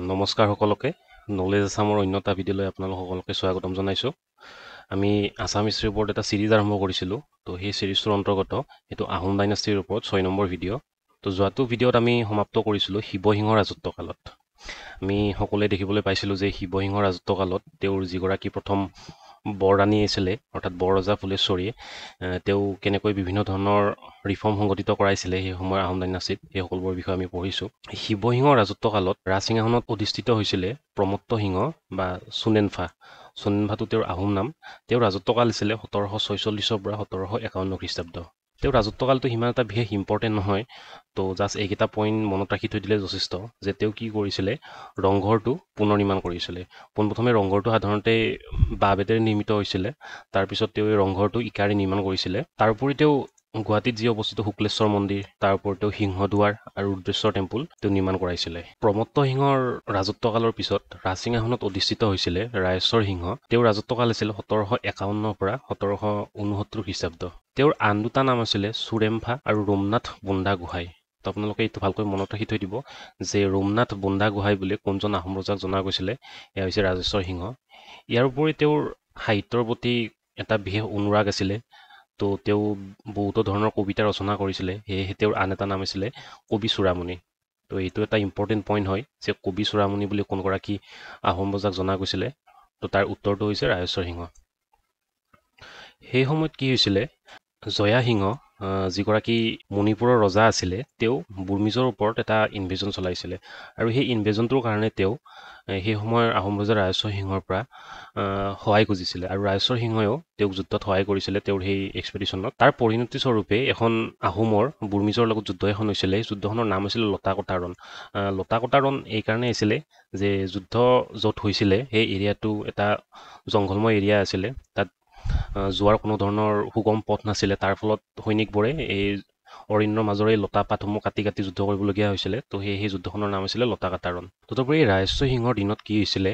নমস্কাৰ সকলোকে, নলেজ আছামৰ অন্য এটা ভিডিঅ'লৈ আপোনালোক সকলোকে স্বাগতম জনাইছোঁ। আমি আছাম হিষ্ট্ৰীৰ ওপৰত এটা ছিৰিজ আৰম্ভ কৰিছিলোঁ। তো সেই ছিৰিজটোৰ অন্তৰ্গত এইটো আহোম ডাইনাষ্টিৰ ওপৰত 6 নম্বৰ ভিডিঅ'। তো যোৱাটো ভিডিঅ'ত আমি সমাপ্ত কৰিছিলোঁ শিৱসিংহৰ ৰাজত্বকালত। আমি সকলোৱে দেখিবলৈ পাইছিলোঁ যে শিৱসিংহৰ ৰাজত্বকালত তেওঁৰ যিগৰাকী প্ৰথম বৰৰাণী আছিলে, অৰ্থাৎ বৰৰজা ফুলেশ্বৰীয়ে, তেওঁ কেনেকৈ বিভিন্ন ধৰণৰ ৰিফৰ্ম সংঘটিত কৰাইছিলে সেই সময়ৰ আহোম ডাইনাষ্টিত, সেই সকলোবোৰৰ বিষয়ে আমি পঢ়িছোঁ। শিৱসিংহৰ ৰাজত্বকালত ৰাজসিংহাসনত অধিষ্ঠিত হৈছিলে প্ৰমত্ত সিংহ বা চুনেনফা। চুনেনফাটো তেওঁৰ আহোম নাম। তেওঁৰ ৰাজত্বকাল আছিলে 1746ৰ পৰা 1751 খ্ৰীষ্টাব্দ। তেওঁৰ ৰাজত্বকালটো সিমান এটা বিশেষ ইম্পৰ্টেণ্ট নহয়, তো জাষ্ট এইকেইটা পইণ্ট মনত ৰাখি থৈ দিলে যথেষ্ট যে তেওঁ কি কৰিছিলে, ৰংঘৰটো পুনৰ নিৰ্মাণ কৰিছিলে। পোনপ্ৰথমে ৰংঘৰটো সাধাৰণতে বাঁহ বেতেৰে নিৰ্মিত হৈছিলে, তাৰপিছত তেওঁ এই ৰংঘৰটো ইকাৰে নিৰ্মাণ কৰিছিলে। তাৰোপৰি তেওঁ গুৱাহাটীত যি অৱস্থিত শুক্লেশ্বৰ মন্দিৰ, তাৰ ওপৰত তেওঁ সিংহদুৱাৰ আৰু ৰুদ্ৰেশ্বৰ টেম্পুল তেওঁ নিৰ্মাণ কৰাইছিলে। প্ৰমত্ত সিংহৰ ৰাজত্বকালৰ পিছত ৰাজসিংহাসনত অধিষ্ঠিত হৈছিলে ৰায়েশ্বৰ সিংহ। তেওঁৰ ৰাজত্বকাল আছিল 1751ৰ পৰা 1769 খ্ৰীষ্টাব্দ। তেওঁৰ আন দুটা নাম আছিলে চুৰেমফা আৰু ৰোমনাথ বোন্দা গোহাঁই। তো আপোনালোকে এইটো ভালকৈ মনত ৰাখি থৈ দিব যে ৰোমনাথ বোন্দা গোহাঁই বুলি কোনজন আহোম ৰজাক জনা গৈছিলে, এয়া হৈছে ৰাজেশ্বৰ সিংহ। ইয়াৰ উপৰি তেওঁৰ সাহিত্যৰ প্ৰতি এটা বিশেষ অনুৰাগ আছিলে, তো তেওঁ বহুতো ধৰণৰ কবিতা ৰচনা কৰিছিলে, সেয়েহে তেওঁৰ আন এটা নাম আছিলে কবি চূড়ামণি। তো এইটো এটা ইম্পৰ্টেণ্ট পইণ্ট হয় যে কবি চূড়ামণি বুলি কোনগৰাকী আহোম ৰজাক জনা গৈছিলে, তো তাৰ উত্তৰটো হৈছে ৰাজেশ্বৰ সিংহ। সেই সময়ত কি হৈছিলে, জয়া সিংহ যিগৰাকী মণিপুৰৰ ৰজা আছিলে, তেওঁ বুৰ্মিজৰ ওপৰত এটা ইনভেজন চলাইছিলে আৰু সেই ইনভেজনটোৰ কাৰণে তেওঁ সেই সময়ৰ আহোম ৰজা ৰাজেশ্বৰ সিংহৰ পৰা সহায় খুজিছিলে আৰু ৰাজেশ্বৰ সিংহইও তেওঁক যুদ্ধত সহায় কৰিছিলে তেওঁৰ সেই এক্সপেডিশ্যনত। তাৰ পৰিণতিস্বৰূপে এখন আহোমৰ বুৰ্মিজৰ লগত যুদ্ধ এখন হৈছিলে। সেই যুদ্ধখনৰ নাম হৈছিলে লতাকটা ৰণ। লতাকটা ৰণ এইকাৰণে আছিলে যে যুদ্ধ য'ত হৈছিলে সেই এৰিয়াটো এটা জংঘলময় এৰিয়া আছিলে, তাত যোৱাৰ কোনো ধৰণৰ সুগম পথ নাছিলে। তাৰ ফলত সৈনিকবোৰে এই অৰণ্যৰ মাজৰে লতা পাতসমূহ কাটি কাটি যুদ্ধ কৰিবলগীয়া হৈছিলে। তো সেই যুদ্ধখনৰ নাম আছিলে লতা কাটা ৰণ। তদুপৰি ৰাজেশ্বৰ সিংহৰ দিনত কি হৈছিলে,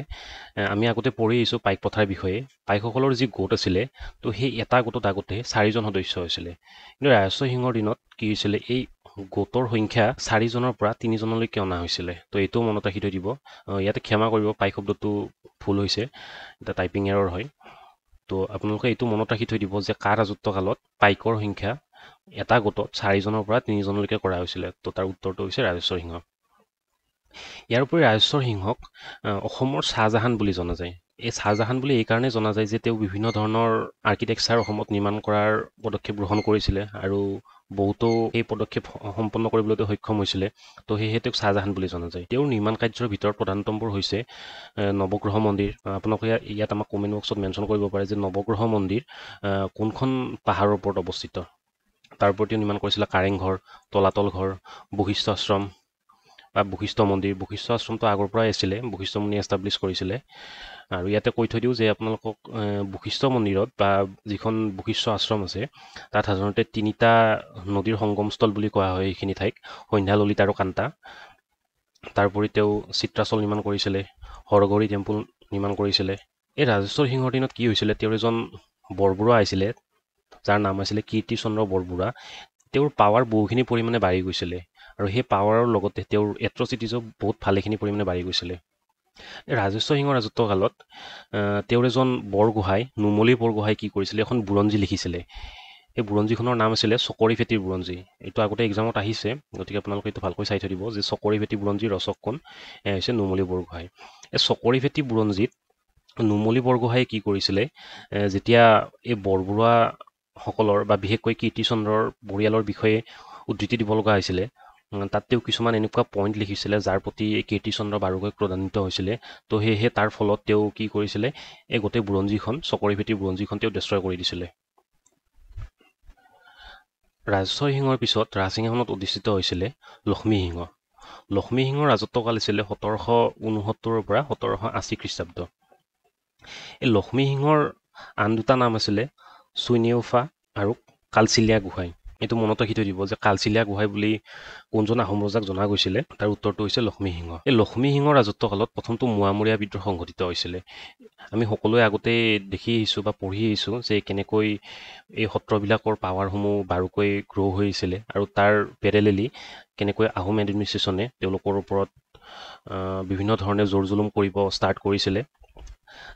আমি আগতে পঢ়ি আহিছোঁ পাইক প্ৰথাৰ বিষয়ে। পাইকসকলৰ যি গোট আছিলে, তো সেই এটা গোটত আগতে 4জন সদস্য হৈছিলে। কিন্তু ৰাজেশ্বৰ সিংহৰ দিনত কি হৈছিলে, এই গোটৰ সংখ্যা 4জনৰ পৰা 3জনলৈকে অনা হৈছিলে। তো এইটোও মনত ৰাখি থৈ দিব। ইয়াতে ক্ষমা কৰিব, পাইক শব্দটো ভুল হৈছে, এটা টাইপিং এৰৰ হয়। তো আপোনালোকে এইটো মনত ৰাখি থৈ দিব যে কাৰ ৰাজত্বকালত পাইকৰ সংখ্যা এটা গোটত 4জনৰ পৰা 3জনলৈকে কৰা হৈছিলে। তো তাৰ উত্তৰটো হৈছে ৰাজেশ্বৰ সিংহ। ইয়াৰ উপৰি ৰাজেশ্বৰ সিংহক অসমৰ শ্বাহজাহান বুলি জনা যায়। এই শ্বাহজাহান বুলি এইকাৰণে জনা যায় যে তেওঁ বিভিন্ন ধৰণৰ আৰ্কিটেকচাৰ অসমত নিৰ্মাণ কৰাৰ পদক্ষেপ গ্ৰহণ কৰিছিলে আৰু বহুতো এই পদক্ষেপ সম্পন্ন কৰিবলৈ তেওঁ সক্ষম হৈছিলে। তো সেয়েহে তেওঁক শ্বাহজাহান বুলি জনা যায়। তেওঁৰ নিৰ্মাণ কাৰ্যৰ ভিতৰত প্ৰধানতমবোৰ হৈছে নৱগ্ৰহ মন্দিৰ। আপোনালোকে ইয়াত আমাক কমেণ্ট বক্সত মেনশ্যন কৰিব পাৰে যে নৱগ্ৰহ মন্দিৰ কোনখন পাহাৰৰ ওপৰত অৱস্থিত। তাৰ ওপৰত তেওঁ নিৰ্মাণ কৰিছিলে কাৰেংঘৰ, তলাতল ঘৰ, বশিষ্ঠ আশ্ৰম বা বশিষ্ঠ মন্দিৰ। বশিষ্ঠ আশ্ৰমটো আগৰ পৰাই আছিলে, বশিষ্ঠ মুনি এষ্টাব্লিছ কৰিছিলে। আৰু ইয়াতে কৈ থৈ দিওঁ যে আপোনালোকক বশিষ্ঠ মন্দিৰত বা যিখন বশিষ্ঠ আশ্ৰম আছে তাত সাধাৰণতে 3টা নদীৰ সংগমস্থল বুলি কোৱা হয় এইখিনি ঠাইক, সন্ধ্যা, ললিত আৰু কান্তা। তাৰোপৰি তেওঁ চিত্ৰাচল নিৰ্মাণ কৰিছিলে, হৰগৌৰী টেম্পুল নিৰ্মাণ কৰিছিলে। এই ৰাজেশ্বৰ সিংহৰ দিনত কি হৈছিলে, তেওঁৰ এজন বৰবৰুৱা আহিছিলে যাৰ নাম আছিলে কীৰ্তিচন্দ্ৰ বৰবৰুৱা। তেওঁৰ পাৱাৰ বহুখিনি পৰিমাণে বাঢ়ি গৈছিলে আৰু সেই পাৱাৰৰ লগতে তেওঁৰ এট্ৰচিটিজো বহুত ভালেখিনি পৰিমাণে বাঢ়ি গৈছিলে। ৰাজেশ্বৰ সিংহৰ ৰাজত্বকালত তেওঁৰ এজন বৰগোহাঁই নুমলী বৰগোহাঁই কি কৰিছিলে, এখন বুৰঞ্জী লিখিছিলে। সেই বুৰঞ্জীখনৰ নাম আছিলে চকৰি ফেটিৰ বুৰঞ্জী। এইটো আগতে এক্সামত আহিছে, গতিকে আপোনালোকে এইটো ভালকৈ চাই থৈ দিব যে চকৰি ফেটি বুৰঞ্জীৰ ৰচক কোন, এয়া হৈছে নুমলী বৰগোহাঁই। এই চকৰি ফেটি বুৰঞ্জীত নুমলী বৰগোহাঁয়ে কি কৰিছিলে, যেতিয়া এই বৰবৰুৱাসকলৰ বা বিশেষকৈ কীৰ্তিচন্দ্ৰৰ পৰিয়ালৰ বিষয়ে উদ্ধৃতি দিব লগা হৈছিলে, তাত তেওঁ কিছুমান এনেকুৱা পইণ্ট লিখিছিলে যাৰ প্ৰতি কীৰ্তিচন্দ্ৰ বাৰুকৈ ক্ৰোধান্বিত হৈছিলে। তো সেয়েহে তাৰ ফলত তেওঁ কি কৰিছিলে, এই গোটেই বুৰঞ্জীখন, চকৰি ফেটিৰ বুৰঞ্জীখন তেওঁ ডেষ্ট্ৰয় কৰি দিছিলে। ৰাজেশ্বৰ সিংহৰ পিছত ৰাজসিংহাসনত অধিষ্ঠিত হৈছিলে লক্ষ্মী সিংহ। লক্ষ্মী সিংহৰ ৰাজত্বকাল আছিলে 1769ৰ পৰা 1780 খ্ৰীষ্টাব্দ। এই লক্ষ্মী সিংহৰ আন দুটা নাম আছিলে চুইনেওফা আৰু কালচিলীয়া গোহাঁই। এইটো মনত ৰাখি থৈ দিব যে কালচিলীয়া গোহাঁই বুলি কোনজন আহোম ৰজাক জনা গৈছিলে, তাৰ উত্তৰটো হৈছে লক্ষ্মী সিংহ। এই লক্ষ্মী সিংহৰ ৰাজত্বকালত প্ৰথমটো মোৱামৰীয়া বিদ্ৰোহ সংঘটিত হৈছিলে। আমি সকলোৱে আগতে দেখি আহিছোঁ বা পঢ়ি আহিছোঁ যে কেনেকৈ এই সত্ৰবিলাকৰ পাৱাৰসমূহ বাৰুকৈ গ্ৰ' হৈ আহিছিলে আৰু তাৰ পেৰেলেলি কেনেকৈ আহোম এডমিনিষ্ট্ৰেশ্যনে তেওঁলোকৰ ওপৰত বিভিন্ন ধৰণে জোৰ জুলুম কৰিব ষ্টাৰ্ট কৰিছিলে।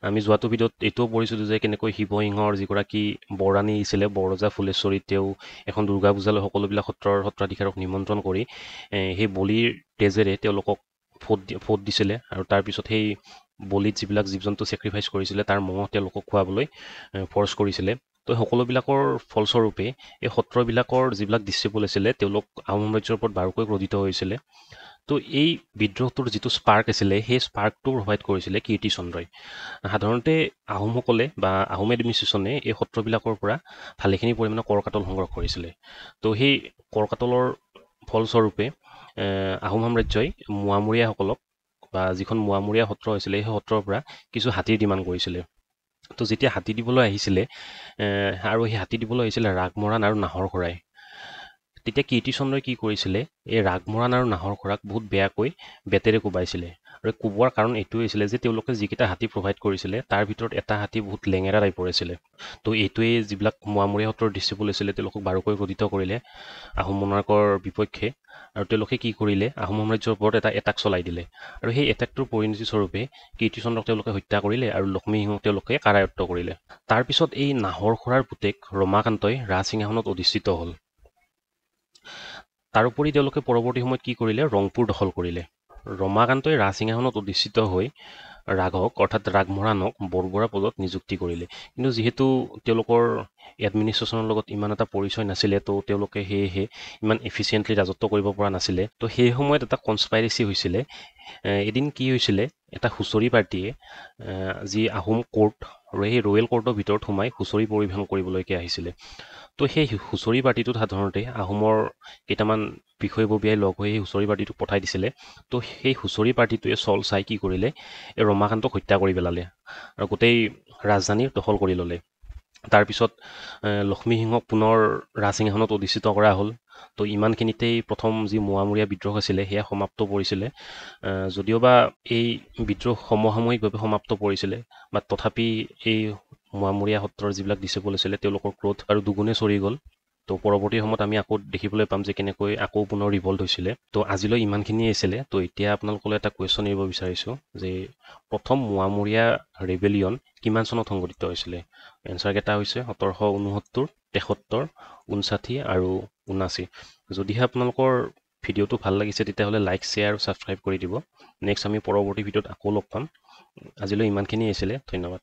আমি যোৱাটো ভিডিঅ'ত এইটোও পঢ়িছিলোঁ যে কেনেকৈ শিৱসিংহৰ যিগৰাকী বৰাণী আছিলে, বৰৰজা ফুলেশ্বৰী, তেওঁ এখন দুৰ্গা পূজালৈ সকলোবিলাক সত্ৰৰ সত্ৰাধিকাৰক নিমন্ত্ৰণ কৰি সেই বলিৰ তেজেৰে তেওঁলোকক ফোট দিছিলে আৰু তাৰপিছত সেই বলিত যিবিলাক জীৱ জন্তু ছেক্ৰিফাইচ কৰিছিলে তাৰ মঙহ তেওঁলোকক খুৱাবলৈ ফ'ৰ্চ কৰিছিলে। তো সকলোবিলাকৰ ফলস্বৰূপে এই সত্ৰবিলাকৰ যিবিলাক ডিচিপল আছিলে তেওঁলোক আহোম সাম্ৰাজ্যৰ ওপৰত বাৰুকৈ ক্ৰোধিত হৈছিলে। তো এই বিদ্ৰোহটোৰ যিটো স্পাৰ্ক আছিলে সেই স্পাৰ্কটো প্ৰভাইড কৰিছিলে কীৰ্তিচন্দ্ৰই। সাধাৰণতে আহোমসকলে বা আহোম এডমিনিষ্ট্ৰেশ্যনে এই সত্ৰবিলাকৰ পৰা ভালেখিনি পৰিমাণে কৰ কাটল সংগ্ৰহ কৰিছিলে। তো সেই কৰ কাটলৰ ফলস্বৰূপে আহোম সাম্ৰাজ্যই মোৱামৰীয়াসকলক বা যিখন মোৱামৰীয়া সত্ৰ হৈছিলে সেই সত্ৰৰ পৰা কিছু হাতীৰ ডিমাণ্ড কৰিছিলে। তো যেতিয়া হাতী দিবলৈ আহিছিলে আৰু সেই হাতী দিবলৈ আহিছিলে ৰাগমৰাণ আৰু নাহৰ খৰাই, তেতিয়া কীৰ্তিচন্দ্ৰই কি কৰিছিলে, এই ৰাগমৰাণ আৰু নাহৰ খৰাক বহুত বেয়াকৈ বেতেৰে কোবাইছিলে। আৰু কোবোৱাৰ কাৰণ এইটোৱে আছিলে যে তেওঁলোকে যিকেইটা হাতী প্ৰভাইড কৰিছিলে তাৰ ভিতৰত এটা হাতী বহুত লেঙেৰা টাইপৰ আছিলে। তো এইটোৱে যিবিলাক মোৱামৰীয়া সত্ৰৰ ডিচিপল আছিলে তেওঁলোকক বাৰুকৈ ক্ৰোধিত কৰিলে আহোম মনাৰ্কৰ বিপক্ষে। আৰু তেওঁলোকে কি কৰিলে, আহোম সাম্ৰাজ্যৰ ওপৰত এটা এটাক চলাই দিলে আৰু সেই এটাকটোৰ পৰিণতিস্বৰূপে কীৰ্তিচন্দ্ৰক তেওঁলোকে হত্যা কৰিলে আৰু লক্ষ্মীসিংহক তেওঁলোকে কাৰায়ত্ব কৰিলে। তাৰপিছত এই নাহৰ খৰাৰ পুতেক ৰমাকান্তই ৰাজসিংহাসনত অধিষ্ঠিত হ'ল। তাৰোপৰি তেওঁলোকে পৰৱৰ্তী সময়ত কি কৰিলে, ৰংপুৰ দখল কৰিলে। ৰমাকান্তই ৰাজসিংহাসনত অধিষ্ঠিত হৈ ৰাঘক অৰ্থাৎ ৰাগমৰাণক বৰবৰা পদত নিযুক্তি কৰিলে। কিন্তু যিহেতু তেওঁলোকৰ এডমিনিষ্ট্ৰেশ্যনৰ লগত ইমান এটা পৰিচয় নাছিলে, তো তেওঁলোকে সেয়েহে ইমান এফিচিয়েণ্টলি ৰাজত্ব কৰিব পৰা নাছিলে। তো সেই সময়ত এটা কনস্পাইৰেচি হৈছিলে। এদিন কি হৈছিলে, এটা হুঁচৰি পাৰ্টীয়ে যি আহোম কোৰ্ট আৰু সেই ৰয়েল কোৰ্টৰ ভিতৰত সোমাই হুঁচৰি পৰিৱেশন কৰিবলৈকে আহিছিলে। তো সেই হুঁচৰি পাৰ্টিটোত সাধাৰণতে আহোমৰ কেইটামান বিষয়ববীয়াই লগ হৈ সেই হুঁচৰি পাৰ্টিটোক পঠাই দিছিলে। তো সেই হুঁচৰি পাৰ্টিটোৱে চল চাই কি কৰিলে, এই ৰমাকান্তক হত্যা কৰি পেলালে আৰু গোটেই ৰাজধানী দখল কৰি ল'লে। তাৰপিছত লক্ষ্মীসিংহক পুনৰ ৰাজসিংহাসনত অধিষ্ঠিত কৰা হ'ল। তো ইমানখিনিতেই প্ৰথম যি মোৱামৰীয়া বিদ্ৰোহ আছিলে সেয়া সমাপ্ত পৰিছিলে। যদিওবা এই বিদ্ৰোহ সমসাময়িকভাৱে সমাপ্ত পৰিছিলে, বা তথাপি এই মোৱামৰীয়া সত্ৰৰ যিবিলাক ডিচিপল আছিলে তেওঁলোকৰ ক্ৰোধ আৰু দুগুণে চৰি গ'ল। তো পৰৱৰ্তী সময়ত আমি আকৌ দেখিবলৈ পাম যে কেনেকৈ আকৌ পুনৰ ৰিভল্ট হৈছিলে। তো আজিলৈ ইমানখিনিয়ে আছিলে। তো এতিয়া আপোনালোকলৈ এটা কুৱেশ্যন এৰিব বিচাৰিছোঁ যে প্ৰথম মোৱামৰীয়া ৰেবেলিয়ন কিমান চনত সংঘটিত হৈছিলে? এনচাৰকেইটা হৈছে 1769, 73, 59 আৰু 79। যদিহে আপোনালোকৰ ভিডিঅ'টো ভাল লাগিছে তেতিয়াহ'লে লাইক, শ্বেয়াৰ আৰু ছাবস্ক্ৰাইব কৰি দিব। নেক্সট আমি পৰৱৰ্তী ভিডিঅ'ত আকৌ লগ পাম। আজিলৈ ইমানখিনিয়ে আছিলে, ধন্যবাদ।